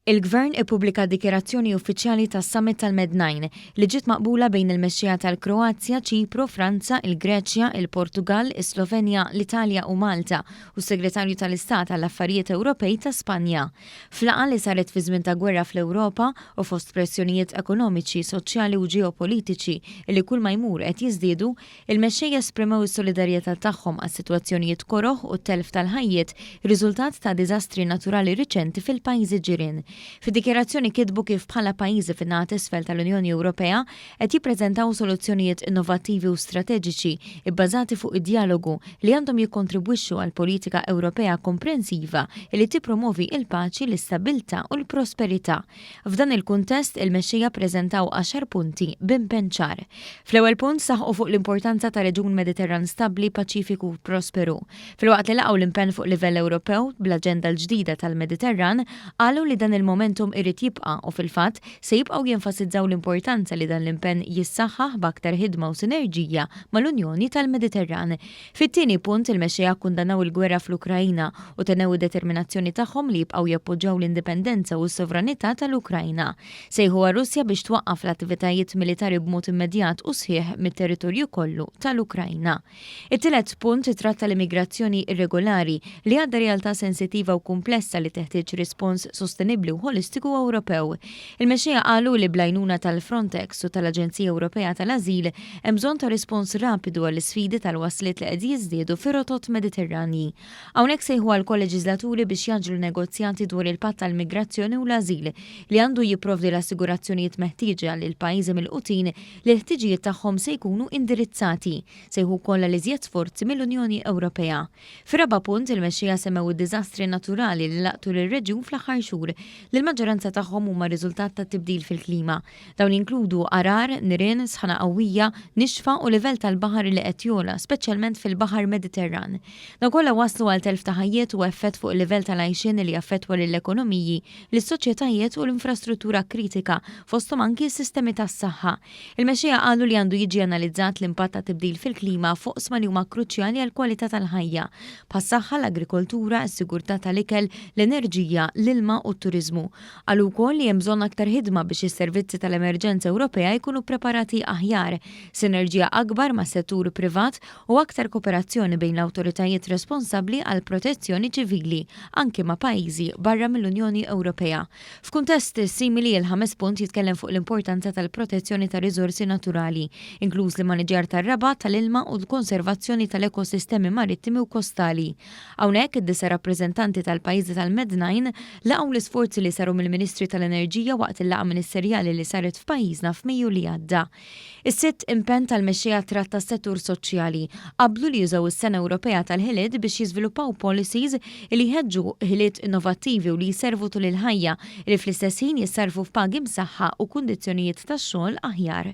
Il-Gvern ippubblika dikjarazzjoni uffiċjali tas-Summit tal-Med-9 li ġiet maqbula bejn il-mexxejja tal-Kroazja, Ċipru, Franza, il-Greċja, il-Portugall, is-Slovenja, l-Italja u Malta u s-Segretarju tal-Istat għall-Affarijiet Ewropej ta' Spanja. F'laqgħa li saret fi żmien ta' gwerra fl-Ewropa u fost pressjonijiet ekonomiċi, soċjali u ġeopolitiċi li kull ma jmur qed jiżdiedu, Il-mexxejja esprimew is-solidarjetà tagħhom għas-sitwazzjonijiet koroh u t-telf tal-ħajjiet riżultat ta' diżastri naturali riċenti fil-pajjiżi ġirien. Fid-dikjarazzjoni kitbu kif bħala pajjiżi fin-naħa t'isfel tal-Unjoni Ewropea qed jippreżentaw soluzzjonijiet innovattivi u strateġiċi bbażati fuq id-djalogu li għandhom jikkontribwixxu għal politika Ewropea komprensiva li tippromovi l-paċi, l-istabbiltà u l-prosperità. F'dan il-kuntest, il-mexxejja ppreżentaw għaxar punti b'impenn ċar. Fl-ewwel punt saħqu fuq l-importanza ta' reġun Mediterran stabbli, paċifiku u prosperu. Filwaqt li laqgħu l-impenn fuq livell Ewropew bl-aġenda l-ġdida tal-Mediterran, qalu li dan il-momentum irid jibqa' u fil-fatt se jibqgħu jenfasizzaw l-importanza li dan l-impenn jissaħħaħ b'aktar ħidma u sinerġija mal-Unjoni tal-Mediterran. Fit-tieni punt, il-mexxejja kkundannaw il-gwerra fl-Ukraina u tennew id-determinazzjoni tagħhom li jibqgħu jappoġġjaw l-indipendenza u s-sovranità tal-Ukraina. Sejħu għar-Russja biex twaqqaf l-attivitajiet militari b'mod immedjat u sħiħ mit-territorju kollu tal-Ukraina. It-tielet punt ittratta l-immigrazzjoni irregolari, li għadha realtà sensittiva u kumplessa li teħtieġ rispons sostenibbli u ħolistiku Ewropew. Il-mexxejja qalu li bl-għajnuna tal-Frontex u tal-Aġenzija Ewropea tal-Ażil hemm bżonn ta' rispons rapidu għall-isfidi tal-wasliet li qed jiżdiedu fir-rotot Mediterranji. Hawnhekk sejħu għall-koleġiżlaturi biex jgħaġġlu negozjati dwar il-Patt għall-Migrazzjoni u l-Ażil li għandu jipprovdi l-assigurazzjonijiet meħtieġa lill-pajjiżi milqutin li l-ħtiġijiet tagħhom se jkunu indirizzati. Sejħu wkoll għal iżjed sforzi mill-Unjoni Ewropea. Fir-raba' punt, il-mexxejja semmew id-diżastri naturali li laqtu lir-reġjun fl-aħħar xhur, li l-maġġoranza tagħhom huma riżultat tat-tibdil fil-klima. Dawn jinkludu għargħar, nirien, sħana qawwija, nixfa u livell tal-baħar li qed jogħla, speċjalment fil-Baħar Mediterran. Dawn kollha wasslu għal telf ta' ħajjiet u effett fuq il-livell tal-għajxien li jaffettwa lill-ekonomiji, lis-soċjetajiet u l-infrastruttura kritika, fosthom anki s-sistemi tas-saħħa. Il-mexxejja qalu li għandu jiġi analizzat l-impatt tat-tibdil fil-klima f'oqsma li huma kruċjali għall-kwalità tal-ħajja, bħas-saħħa, l-agrikoltura, is-sigurtà tal-ikel, l-enerġija, l-ilma u t-turiżmu. Qalu wkoll li hemm bżonn aktar ħidma biex is-servizzi tal-emerġenza Ewropea jkunu ppreparati aħjar, sinerġija akbar mas-settur privat u aktar kooperazzjoni bejn l-awtoritajiet responsabbli għall-protezzjoni ċivili, anki ma' pajjiżi barra mill-Unjoni Ewropea. F'kuntest simili, il-ħames punt jitkellem fuq l-importanza tal-protezzjoni tar-riżorsi naturali, inkluż l-immaniġġjar tar-raba', tal-ilma u l-konservazzjoni tal-ekosistemi marittimi u kostali. Hawnhekk, id-disa' rappreżentanti tal-pajjiżi tal-Med-Nine laqgħu l-isforzi li saru mill-Ministri tal-Enerġija waqt il-laqgħa ministerjali li saret f'pajjiżna f'Mejju li għadda. Is-sitt impenn tal-mexxejja tratta s-settur soċjali. Qablu li jużaw is-Sena Ewropea tal-Ħiliet biex jiżviluppaw policies li jħeġġu ħiliet innovattivi u li jservu tul il-ħajja, li fl-istess ħin jissarrfu f'pagi msaħħa u kundizzjonijiet tax-xogħol aħjar.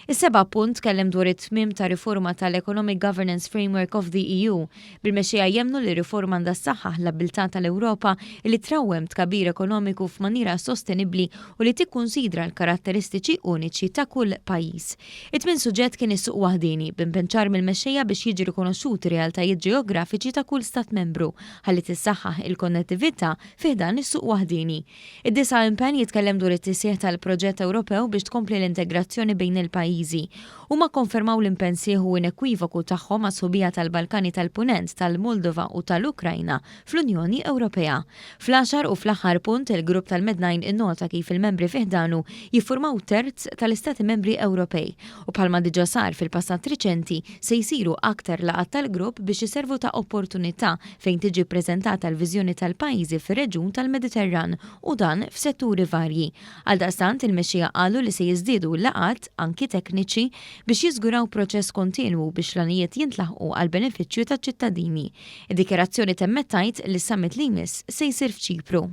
Is-seba' punt tkellem dwar it-tmiem ta' riforma tal-Economic Governance Framework of the EU, bil-mexxejja jemmnu li r-riforma għandha ssaħħaħ l-abbiltà tal-Ewropa li trawwem tkabbir ekonomiku f'manjiera sostenibbli u li tikkunsidra l-karatteristiċi uniċi ta' kull pajjiż. It-tmien suġġett kien is-suq waħdieni, b'impenn ċar mill-mexxejja biex jiġi rikonoxxuti realtajiet ġeografiċi ta' kull Stat Membru ħalli tissaħħaħ il-konnettività fi ħdan is-suq waħdieni. Id-disa' impenn jitkellem dwar it-tisħiħ tal-proġett Ewropew biex tkompli l-integrazzjoni bejn il-pajjiżi. Huma kkonfermaw l-impenn sħiħ u inekwivoku tagħhom għas-sħubija tal-Balkani tal-Punent, tal-Moldova u tal-Ukrajna fl-Unjoni Ewropea. Fl-għaxar u fl-aħħar punt, il-Grupp tal-Med-Nine innota kif il-membri fi ħdanu jiffurmaw terz tal-Istati Membri Ewropej u bħalma diġà sar fil-passat riċenti, se jsiru aktar laqgħat tal-grupp biex iservu ta' opportunità fejn tiġi ppreżentata l-viżjoni tal-pajjiżi fir-reġjun tal-Mediterran u dan f'setturi varji. Għaldaqstant, il-mexxejja qalu li se jiżdiedu l-laqgħat, anki tekniċi, biex jiżguraw proċess kontinwu biex l-għanijiet jintlaħqu għall-benefiċċju taċ-ċittadini. Id-dikjarazzjoni temmet tgħid li s-summit li jmiss se jsir f'Ċipru.